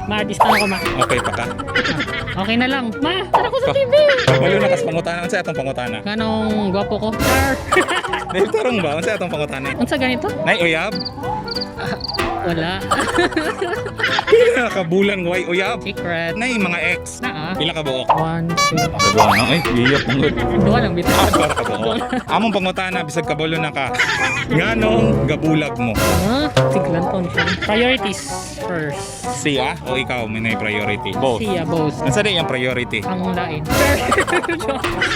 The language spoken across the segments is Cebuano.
Ma, artista na ko, ma. Okay pa ka? Okay na lang. Ma, tara ko sa TV! Kabalo na kas pangutana. Unsa atong pangutana? Ganong gwapo ko. Char! Dahil tarong ba? Unsa atong pangutana? Unsa ganito? Nay uyab? Wala. Pila ka bulan way uyab? Secret. Nay mga ex. Naa. Pila ka buok? One, two. Dalawa na. Ay, giyap ang good. Duha lang bitaw. Ah, duha ka buok. Among pangutana bisag kabalo na ka. Nganong gabulag mo? Ah, tiglan to siya. Priorities first. Siya o ikaw may nay priority? Both. Siya, both. Unsa day ang priority? Ang lain.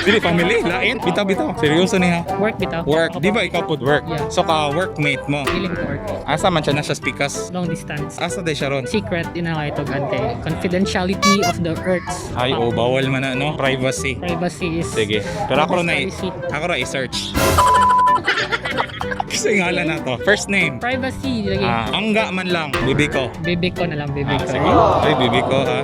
Dili family, lain, bitaw bitaw. Seryoso niya. Work bitaw. Work, di ba ikaw pud work? Yeah. So ka workmate mo. Feeling ko work. Asa man siya nasa speakers? Long distance. Asa day siya ron? Secret, yun na nga ito, gante. Confidentiality of the earth. Ay, oh, bawal man na, no? Privacy. Privacy is... Sige. Pero ako rin na, Privacy. ako rin i-search. Kasi ngalan na to. First name. Privacy, lagi. Ah, angga man lang. Bibi ko. Bebe ko na lang, bebe Ah, ko. sige. Ay, bibi ko, ha?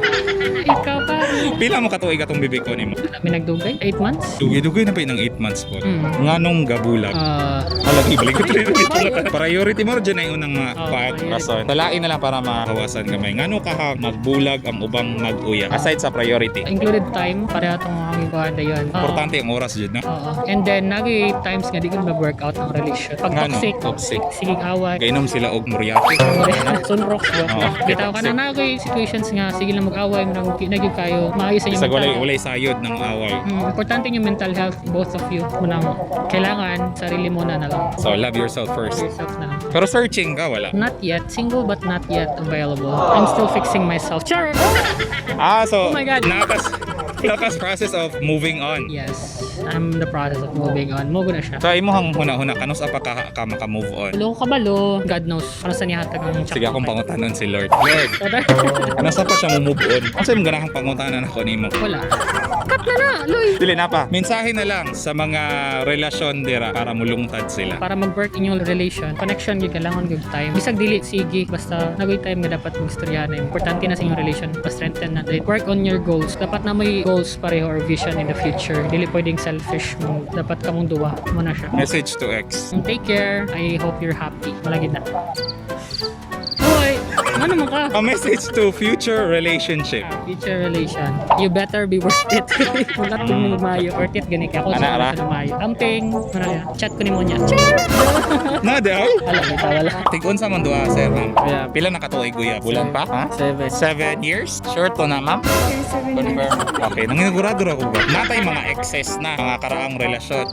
Ikaw pa. Pila mo katuig atong bibi ko nimo? May nagdugay? 8 months? Dugay-dugay na pa ng 8 months po. Nganong gabulag? Ah, Alagi, balik ko tuloy dito. Priority mo dyan ay unang Oh, paat priority. rason. Talain na lang para mahawasan gamay. Ngano ka ha magbulag ang ubang mag-uya? Aside sa priority. Included time, pareha itong mga ganda yun. Ah, Importante ang oras dyan, no? Oo. And then, nagi times nga di ko mag-workout ang relation. Pag Ngano? toxic, Toxic. sige away. Kainom sila og muriati. Sunrocks ba? Oo. Bitaw ka na nagay situations nga sige lang mag-away, nang nagyud kayo, maayos sa inyong Bisag walay mental. walay sayod ng away. Importante yung mental health both of you. Munang kailangan sarili mo na na lang. So love yourself first. Yourself na lang. Pero searching ka wala. Not yet single but not yet available. I'm still fixing myself. Char! Ah, so Oh my God. Nakas process of moving on. Yes, I'm in the process of moving on. Mogo na siya. So imo hang huna-huna kanus pa ka, ka maka-move on. Wala ko kabalo. God knows. Para sa niya hatag ang Sige akong pangutanon si Lord. Lord, ano sa pa siya mo move on? Unsa imong ganahang pangutanan ako nimo? Wala. Cut na na, Loy! Dili na pa. Mensahe na lang sa mga relasyon dira para mulungtad sila. Para mag-work inyong relation, connection gyud kailangan gyud time. Bisag dili sige, basta nagoy time nga dapat magstoryahan na. Importante na sa inyong relation, pa-strengthen na. Like, work on your goals. Dapat na may goals pareho or vision in the future. Dili pwedeng selfish mo. Dapat kamong duwa mo na siya. Message to ex. Take care. I hope you're happy. Malagi na. Hoy, ano man ka? A message to future relationship. Future relation. You better be worth it. Wala kong mayo. Worth it gani ka. Ako Ana, sa ra? sa mayo. Amping. Ano na? Chat ko ni mo niya. Char! Na di ay? Wala, bitaw, wala. Tig-unsa man duha sir ma'am. Yeah. Pila na katuig guya? Bulan pa? Ha? 7. 7 years? Sure to na ma'am? 7 years. Okay, nanginigurado ra ko ba? Natay mga exes na, mga karaang relasyon.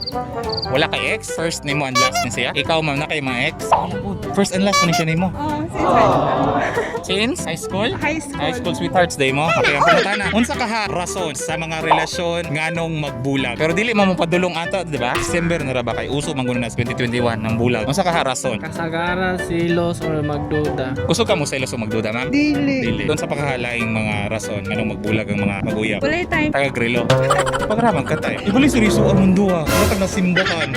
Wala kay ex? First name mo and last ni siya? Ikaw ma'am, na kay mga ex? Wala po. First and last ni siya nimo. Oh, since high Since high school? High school. High school sweethearts day mo. Okay, ang pangutana. Unsa ka ha rason sa mga relasyon nganong magbulag? Pero dili mo mopadulong ato, di ba? December na ra ba kay uso man gud na sa 2021 ng bulag. Unsa ka ha rason? Kasagaran, silos, or magduda. Kusog ka mo selos o magduda, ma'am? Dili. Dili. Unsa pa kahalaing mga rason nganong magbulag ang mga maguyab? Wala time. Taga grilo. Pagramang ka tayo. Ibalik seryoso ang mundo ah. Wala tag nasimbakan.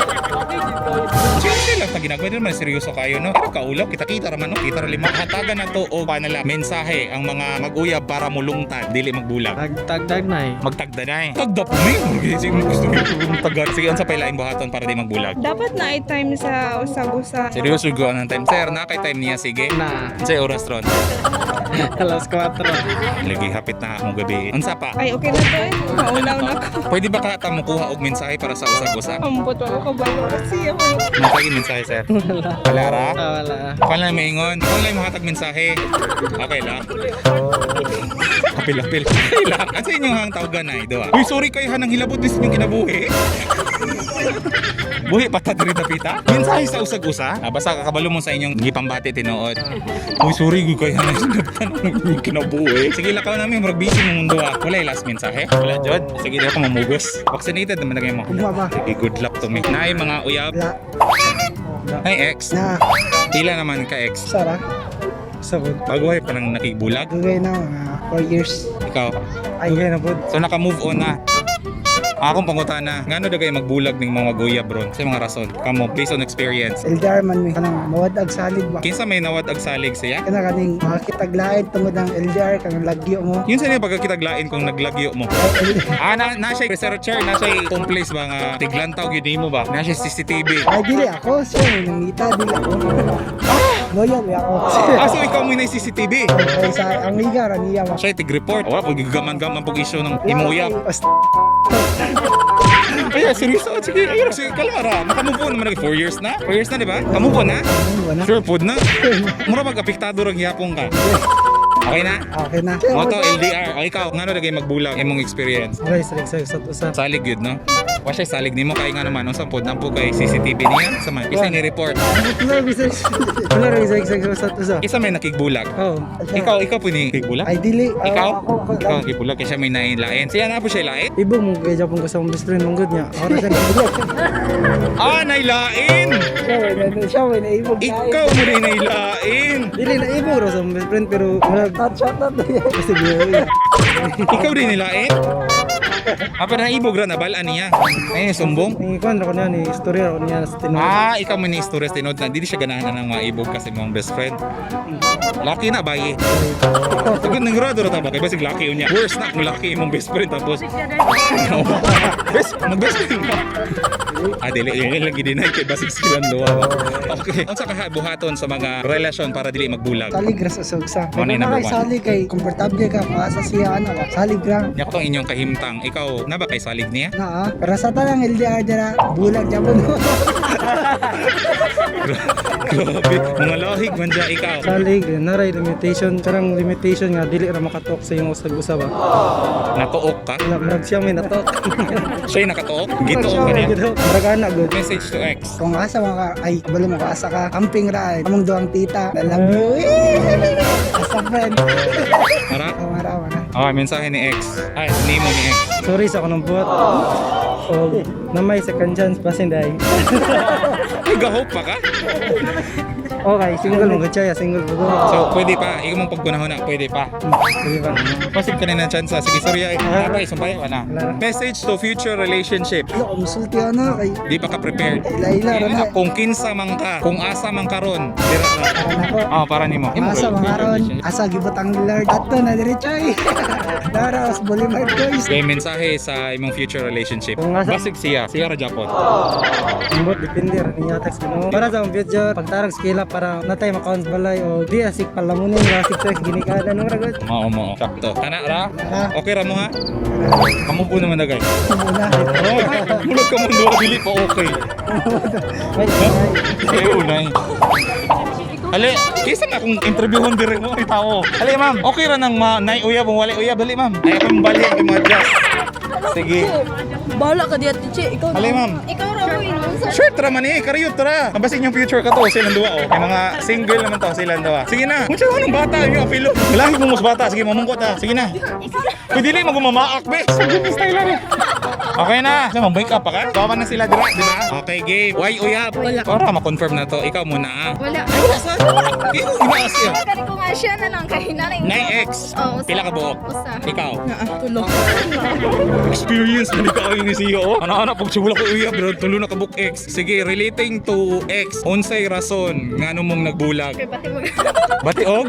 Chill lang ta ginagawa. Di naman seryoso kayo no. Pero kaulaw, kita-kita raman no. Kita ra lima. Hatagan na to o panala mensahe ang mga mag-uyab para mulungtad, dili magbulag. Tagtagdag na eh. Magtagda na eh. Tagda po mi. Gusto ko tagat. Sige, unsa pa ilaing buhaton para di magbulag? Dapat na ay time sa usag-usa. Seryoso ko ang time. Sir, na kay time niya sige. Na. Unsay oras ron? Alas 4. Lagi hapit na akong gabi. Unsa pa? Ay, okay na to eh. Maulaw na ko. Pwede ba ka ta mukuha og mensahe para sa usag-usa? Ambot, wala ko balo kasi ako. Matagin mensahe, sir. Wala. Wala ra? Ah, wala. Kung lang maingon, kung lang mahatag mensahe. Okay lang. Apil, apil. Okay lang. At sa inyong hang tawagan na, do ah. Uy, sorry kayo ha, nang hilabot din sa inyong kinabuhi. Buhi pa ta diri dapita. Mensahe sa usag-usa. Ah, basta kakabalo mo sa inyong gipambati tinuod. Uy, sorry gud kayo ha, nang hilabot ng inyong kinabuhi. Sige, lakaw namin, murag busy mo mundo ah. Wala yung last mensahe? Wala, Jod. Sige, di ako mamugos. Vaccinated naman na kayo mo. Sige, good luck to me. Naay mga uyab. Wala. Nay ex. Na, Pila naman ka ex? Sara. Sabot. Bago ay parang nakibulag. Dugay na mga 4 years. Ikaw. Ay, dugay na po. So naka-move on na. Akong pangutana, ngano daw kayo magbulag ning mga guya bro? Sa mga rason, kamo based on experience. LDR man mi kanang mawad ag salig ba. Kinsa may nawad ag salig siya? Kana kaning makakitaglain tungod ang LDR kanang lagyo mo. Yun sa niya pagkakitaglain kung naglagyo mo. Ay, Ah, na siya researcher, na siya accomplice ba nga tiglantaw gyud nimo ba? Na siya CCTV. Ay dili ako siya may nangita dili ako. Loyal ya ako. Ah, so ikaw mo yung CCTV. Kay sa ang liga ra niya ba. Siya tig-report. Wala, pag gaman-gaman pag issue ng imuyap. Basta Ay, seryoso. Sige, ayun. Sige, kalma ra. Nakamove on naman. 4 years na? 4 years na, di ba? Kamove on na? wala. Sure, food na. Mura mag-apektado rang yapong ka. Okay na? Okay na. Moto, LDR. O ikaw, ngano na kayo magbulag imong experience? Okay, salig sa usat usa. Salig yun, no? Wa siya salig nimo kay nga naman unsa pod nampo kay CCTV niya sa man. Isa ni report. Wala bisag. Wala ra bisag sa usat usa. Isa may nakigbulag. Oh. Ikaw, ikaw po ni kigbulag? Ay dili. Ah, Ikaw? Ako, ako, Ikaw ang kigbulag kay siya may nailain. Siya na po siya lain? Ibog mo kay Japon ko sa akong best friend mong niya. Ako ra siya nagbulag. Ah, nailain! Siya may naibog. Ikaw mo rin nailain! Dili na ibog ra sa akong best friend pero murag Touch shot na. kasi biyo. Ikaw din nilain? Ah, pero naibog ra nabalaan niya. Ay, sumbong. Ni kuan ra ko niya ni istorya ra ko niya sa tinuod. Ah, ikaw mo ni istorya sa tinuod na dili siya ganahan na ng mga ibog kasi mong best friend. Lucky na bayi. Tugod nang grado ra ta ba kay basig lucky unya. Worse na kung lucky imong best friend tapos best mag best friend ka. Ah, dili yun lang gidinay kay basig silang duha ba. Okay. Unsa ka buhaton sa mga relasyon para dili magbulag? Salig ra sa usag-usa. Mo na yung number one. Salig kay komportable ka paasa siya ano ba. Salig ra. Nya ko tong inyong kahimtang, ikaw na ba kay salig niya? Na ah. Pero sa tanang LDR dira bulag japon. Grabe, mga lahig man dya ikaw. Salig naray limitation, karang limitation nga dili ra makatalk sa iyong usag usa ba. Natuok ka? Wala murag siya may natalk. Siya'y nakatuok? Gituok ka niya? Murag ana good. Message to ex. Kung asa mga ka, ay kabalo mo ka asa ka, camping ra ay among duang tita. I love you. As a friend. Mara? Mara mara. Okay, mensahe ni ex. Ay, nimo ni ex. Sorry sa akong buhat. O namay second chance basin dai. Ay, gahope pa ka? Okay, single mo gud siya, single mo. So, pwede pa. Ikaw mong pagkunahon na, pwede pa. Pwede ba? Pasig ka na ng chance. ah. Sige, sorry. Ay, napay, sumpay, wala. Wala. Message to future relationship. Lo musulti ano kay Di pa ka prepared. Ila-ila ra na. Kung kinsa man ka, kung asa man karon, dira ka. Para nako. Oh, para nimo. Asa mga ron, asa gibutang ni Lord. Ato na diretso ay. Dara os Boulevard Boys. Okay, mensahe sa imong future relationship. Kung asa- Basig siya, siya ra Japon. Ambot depende ra niya text mo. Para sa akong future, pagtarag skila para natay makaon sa balay o di asik palamunin ra asik sex ginikanan mo ra gud. Mao mao. Sakto. Kana ra? Ra. Okay ra mo ha? Kamu po naman na guys. Muna. Oh, mulog ka mundo dili pa okay. Ay, Eh, unay. Ali, kaysa nga kung interviewon dire mo ay tao. Ali, ma'am, okay ra nang ma nay uyab wala uyab dali, ma'am. Ay akong bali ang ma-adjust. Sige. Bahala ka diya, Tiche. Ikaw Ali, ma'am. Ikaw ra mo inom sa Sure, tara man eh, kariyot tara. Ang basin yung future ka to, silang duwa oh. May mga single naman to, silang duwa. Sige na. Kung siya anong bata, yung apilo. Malaki mo mas bata, sige mamungkot ha. Sige na. Pwede lang magumamaak, be. Sige, style lang eh. Okay na. So, mag-break up pa ka? Bawa na sila dira, di ba? Okay, game. Why uyab? Wala. Para ma-confirm na to. Ikaw muna ah. Wala. Ay, wala sa. Ikaw, ginaas siya. Kani ko nga siya na lang kay nanay. Nay ex. Oo, usa. Pila ka buok? Usa. Ikaw. Tulo. Experience na ni kaayo ni CEO. Ano-ano, pag siya wala ko uyab, bro, tulo na kabuk ex. Sige, relating to ex, unsay rason ngano mong nagbulag? Kay pati mag Batiog?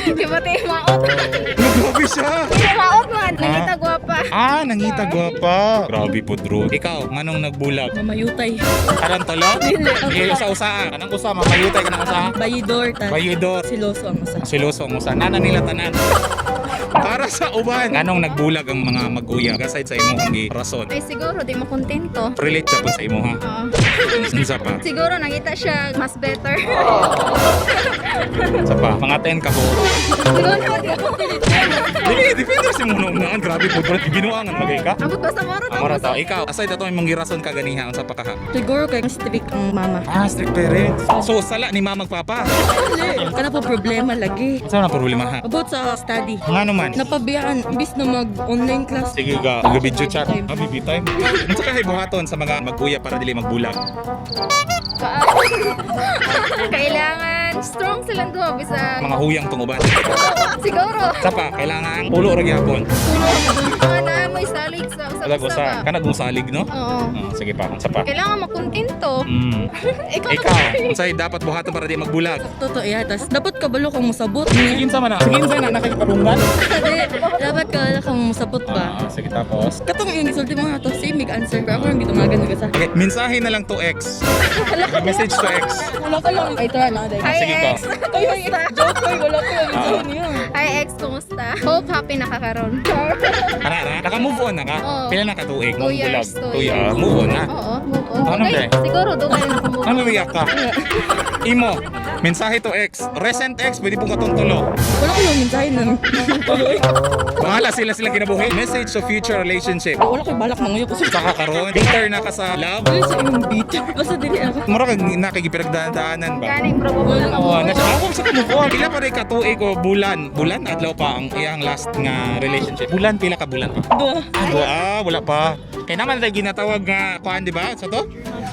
Kay pati maot. Ano, grabe siya! Kay maot man, nangita gwapa. Ah, nangita gwapa. Grabe po, Drew. Ikaw, nganong nagbulag? Mamayutay. Karang tulo? Dili. Eh, usa-usa. Kanang usa, mamayutay ka ng usa. Bayidor. Ta. Bayidor. Siloso ang usa. Siloso ang usa. Nana nila tanan. Para sa uban. Nganong nagbulag ang mga mag-uyab? Aside sa imong gi rason. Ay siguro di mo kontento. Relate siya po sa imo ha. Oo. Unsa pa? Siguro nangita siya mas better. Unsa pa? Mga 10 ka buok. Siguro di mo. Dili, defender si Muno naan. Grabe po, bro. Ginuangan magay ka. Ambot basta moro Amora ta. Ikaw, aside ato imong girason kaganiha unsa pa kaha? Siguro kay strict ang mama. Ah, strict parents. So sala ni mama papa. Kana po problema lagi. Unsa na problema ha? About sa study. Ngano man? Napabiyaan imbis na mag-online class. Sige ga, mag-video chat. Ah, BB time. Unsa ka buhaton sa mga magkuya para dili magbulag? Kailangan strong silang duha bisag. Mga huyang tong uban. Siguro. Sa pa, kailangan pulo ra gyapon. Mga na mo isalig sa Usag-usa. usag-usa ba? Kana kung salig, no? Oo. Ah, sige pa, unsa pa? Kailangan makontento. Ikaw, Ikaw, unsay dapat buhaton para di magbulag? Totoo iya. Tas dapat kabalo kang musabot niya. Sige unsa man na? Sige unsa na nakikiparunggan? Di, dapat kabalo kang musabot ba? Ah, sige tapos. Katong yung gisulti mo nga to, same mig answer. Pero ako lang gitumagan nag sa. Okay, mensahe na lang to ex. Message to ex. Wala ka lang. Ay, tara na. Dahil. Hi, Sige ko. ex. Kumusta? Joke ko, wala ko yung mensahe niya. Hi, ex. Kumusta? Hope happy na ka karon. Ana ra, naka-move on na ka? Oo. Pila na ka tuig? Two Mong years, bulag. two 2 years. years. Move on na. Oo, move on. Ano, Dugay. pre? Siguro, dugay na move Ano on. riyak ka? Imo, mensahe to ex. Recent ex, pwede pong katuntulo. Wala ko yung mensahe nun. Bahala sila silang kinabuhi. Message to future relationship. Wala ko balak manguyab ko sa Saka karon, bitter na ka sa love. Dili sa imong bitter. Basta dili ako. Mura kag nakikipinagdaanan ba? Gani, bro, wala ka Oh, nasa ako sa move on. Pila pa rin ka tuig o bulan? Bulan adlaw pa ang iyang last nga relationship. Bulan pila ka bulan pa? Duha. Ah, duha. Ah, wala pa. Kaya naman tayo ginatawag nga kuan, di ba? Sa to?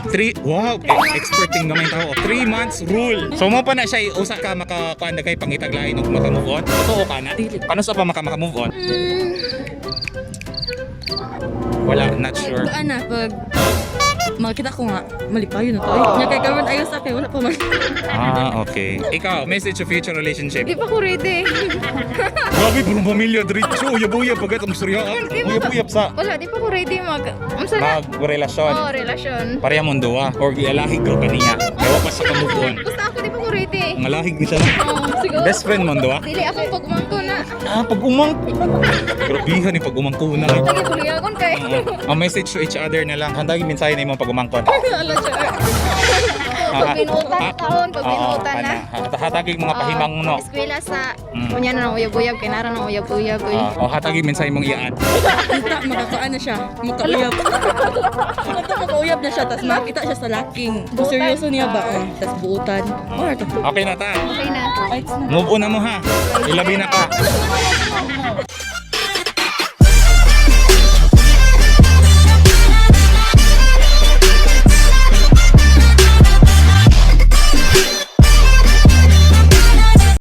Three, wow, expert yung gamay tao. 3 months rule. So mo pa na siya usa ka maka kuan na kay pangitag lain og maka move on. Totoo ka na? Dili. Paano sa pa maka move on? Wala, not sure. Kuan na, pag makita ko nga, malipayo na to. Ay, nya kay karon ayaw sa akin, wala pa man. Ah, okay. Ikaw, message to future relationship. Di pa ko ready. Grabe, purong pamilya, diretso. Uyab-uyab, pagkat ang suryaan. Uyab-uyab sa Wala, di pa ko ready mag... Unsa na? magrelasyon. Oo, relasyon. Pareha mong duwa. Or gialahig ko kaniya. Ewa pa sa ka-move on. Basta ako di pa ko ready. Ang alahig ni siya na. Oo, siguro. Best friend mong duwa? Dili ako pagmangko na. Ah, pag umang. Grabihan ni pag umangko na. Lagi buliyagon kay. Oo. Ang message to each other na lang. Handagin mensahe na imong pag umangkon. Ala siya. Pag binutan na taon, pag binutan na. Hatagig mga pahimang no. Eskwela sa kunya na ng uyab-uyab kay nara ng uyab-uyab uy. Ah, o hatagig mensahe mong iyaan. Kita makakuan na siya, makauyab. Kita makauyab na siya, tas makita siya sa laking. Kung seryoso niya ba? Oh, tas buutan. Or to. Okay na ta. Okay na. Move on na mo ha. Ilabi na ka.